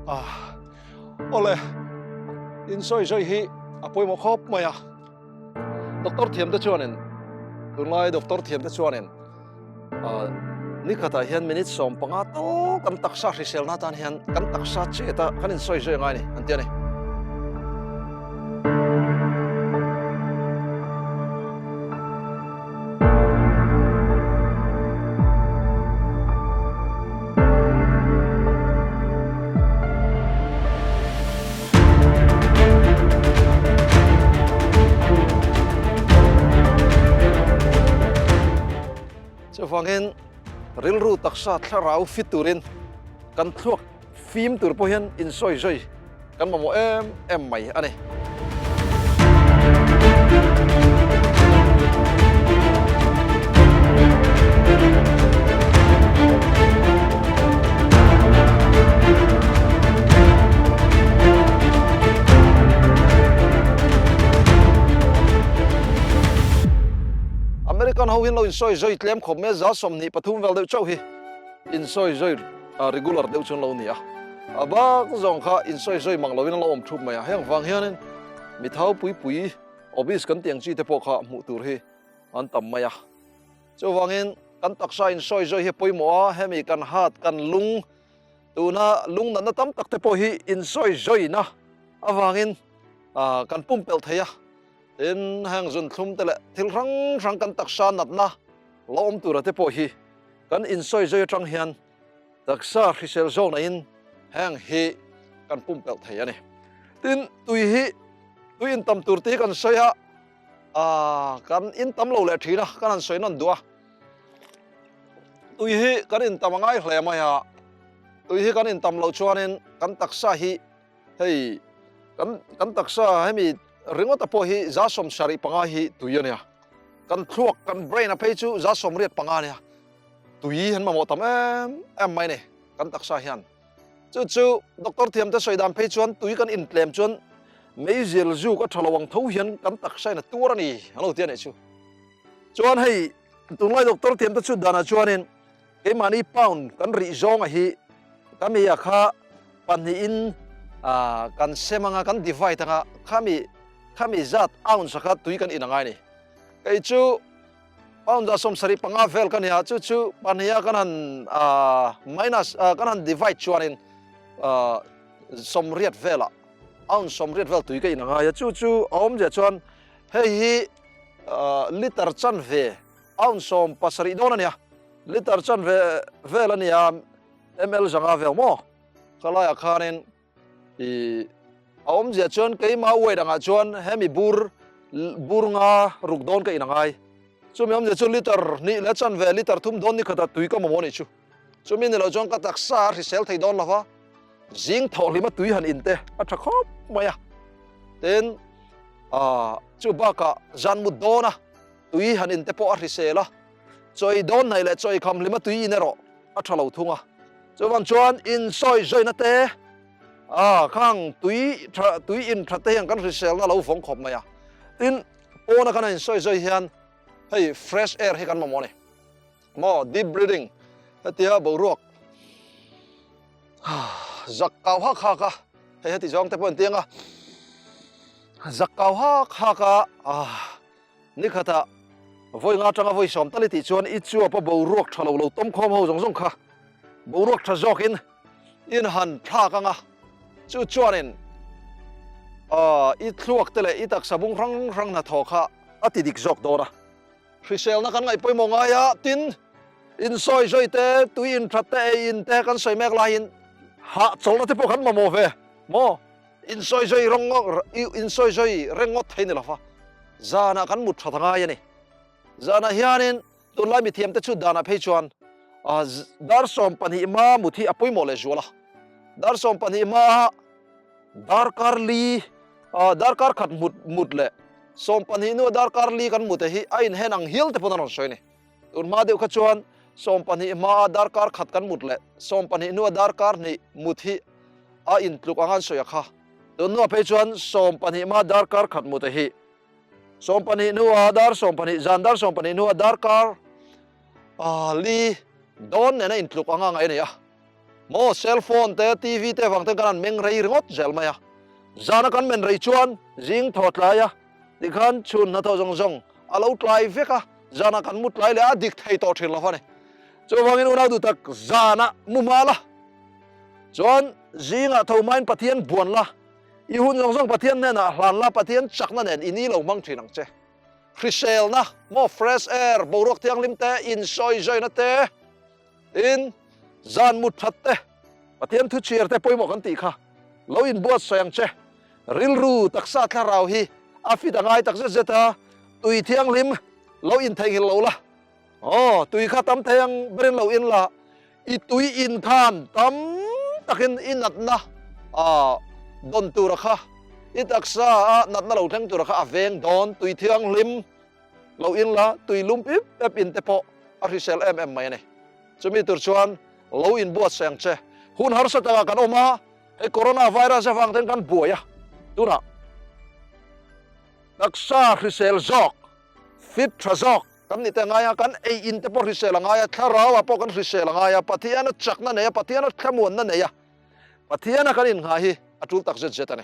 Ah, ole, in sawi sawi hi a pawimawh khawp mai a. Doctor thiam te chuanin, tunlai doctor thiam te chuanin, ah, nikhatah hian minute 15 tal kan taksa hriselna atan hian kan taksa chet a kan insawi zui angai a ni, an ti a ni. Chuvangin rilru taksa thlarau fit turin kan thluak fim tur pawh hian insawi zui kan mamawh em em mai a ni. American ho hian lo insawi zui tlem khawp mai a, 23 vel deuh chauh hi insawi zui regular deuh chuan lo ni a. A bak zawng kha insawi sawi mang lovin a lo awm thup mai a, heng vang hianin mi thau pui pui obese kan tih ang chi te pawh kha hmuh tur hi an tam mai a. Chuvangin kan taksa insawi zawi hi a pawimawh a, hemi kan hat kan lung tuna lung natna tam tak te pawh hi insawi zawina avangin kan pumpelh thei a, tin heng zunthlum te leh thil hrang hrang kan taksa natna lo awm tura te pawh hi kan insawi zawi atang hian Taksa hrisel zawk naiin heng hi kan pumpelh thei a ni. Tin, tui hi tui intam tur tih hi kan sawi a, aaa kan intam lo leh thin a, kan han sawi nawn duh a. Tui hi kan intam a ngai hle mai a, tui hi kan intam loh chuanin kan taksa hi hei kan kan taksa hemi ringawta pawh hi 75 hi tui a nia. Kan thluak kan brain a phei chu 85 a nia. Tui han mamawh tam em em mai ni kan taksa hian. Chu chu doctor thiam te sawi dan phei chuan tui kan intlem chuan meizial zuk a tha lo ang tho hian kan taksa in a tuar a ni an lo ti a nih chu. Chuan hei tunlai doctor thiam te chhut danah chuanin keimahni pound kan rih zawnga hi kami a kha pahnihin kan sem anga kan divide anga khami khami zat ounce a kha tui kan in angai a ni. Kei chu Pound 75 vel ka nia, chu chu pahniha kan han minus kan han divide chuanin 80 velah ounce 80 vel tui ka in a ngai a, chu chu a awmzia chuan hei hi liter chanve ounce 70 dawn a nia, liter chanve vel a nia ml 500 vel maw khalaiah khanin I a awmzia chuan keimah weight angah chuan hemi bur bur nga ruk dawn ka in a ngai. Chumi awmzia chu liter hnih leh chanve liter thum dawn ni khatah tui ka mamawh a nih chu. Chumi ni lo chuan ka taksa a hrisel thei dawn lo va, zing thawh hlima tui han in te a tha khawp mai a. Tin, ah, chu bakah zan mut dawn a, tui han in te pawh a hrisel a, chawi dawn hnaih leh chawi kham hlima tui in erawh a tha lo thung a. Chuvang chuan insawi zawina te, ah, khang tui tha, tui in tha te hian kan hriselna a lo vawng khawp mai a. Tin, pawna kan han insawi zawi hian hei fresh air hi kan mamawh a ni. Maw deep breathing hetia boruak zak kau hak hak a hei heti zawng te pawh an tiang a zak kau hak hak a ah nikhatah vawi nga atanga vawi sawm tal i tih chuan i chuap a boruak tha lo lo tawm khawm ho zawng zawng kha boruak tha zawkin in han thlak anga chu chuanin ah i thluak te leh i taksa bung hrang hrang hnathawh kha a ti dik zawk dawn a. Hriselna kan ngaih pawimawh ngai a, tin, insawi sawi te, tui inthat te, ei in te kan sawi mek laiin hahchawlhna te pawh kan mamawh ve maw? Insawi sawi rawng insawi sawi reng ngawt thei ni lo va, zanah kan mut that a ngai a ni. Zanah hianin tunlai mithiamte chhut danah phei chuan dar 12 hma mut hi a pawimawh leh zual a, dar 12 hmaa darkar li darkar khat mut mut leh 12 hnua darkar li kan mute hi a inhen ang hial te pawn a rawn sawi a ni. Tun hma deuh kha chuan 12 hmaa darkar khat kan mut leh 12 hnua darkar hnih mut hi a intluk ang a an sawi a kha. Tun hnuah phei chuan 12 hmaa darkar khat mute hi 12 hnua dar 12 zan dar 12 hnua darkar li dawn nen a intluk ang a ngaih a ni a. Maw cell phone te TV te vang ten kan han meng rei ringawt zel mai a, zana kan men rei chuan zing thaw tlai a tikhan chhun hnathawh zawng zawng a lo tlai vek a, zana kan mu tlai leh a dik thei tawh thin lo a ni. Chuvangin unau duh tak zana mu hma la chuan zingah tho hmain Pathian buan la, i hun zawng zawng Pathian hnenah hlan la, Pathian chakna nen i ni lo hmang thin ang che. Hriselna, maw fresh air, boruak thianghlim te, insawizaina te, Tin, zan mut that te, Pathian thu chhiar te pawimawh kan tih kha lo inbuatsawi ang che. Rilru taksa thlarau hi a fit a ngai tak zet zet a, tui thianghlim lo intheihnghilh lo la. Aw, tui kha tam thei ang berin lo in la, i tui in khan tam takin i natna a dawn tura kha, i taksa a natna lo thleng tura kha a veng dawn, tui thianghlim Lo in la, tui lum pip pep in te pawh a hrisel em em mai a ni. Chumi tur chuan lo in buatsaih ang che. Hun harsa takah kan awm a, hei corona virus avang ten kan buai a, tunah taksa hrisel zawk, fit tha zawk kan ni te ngai a, kan ei in te pawh hrisel a ngai a, thlarau ah pawh kan hrisel a ngai a, Pathian a chakna nei a, Pathian a thlamuanna nei a, Pathian a kan innghah hi a tul tak zet zet a ni.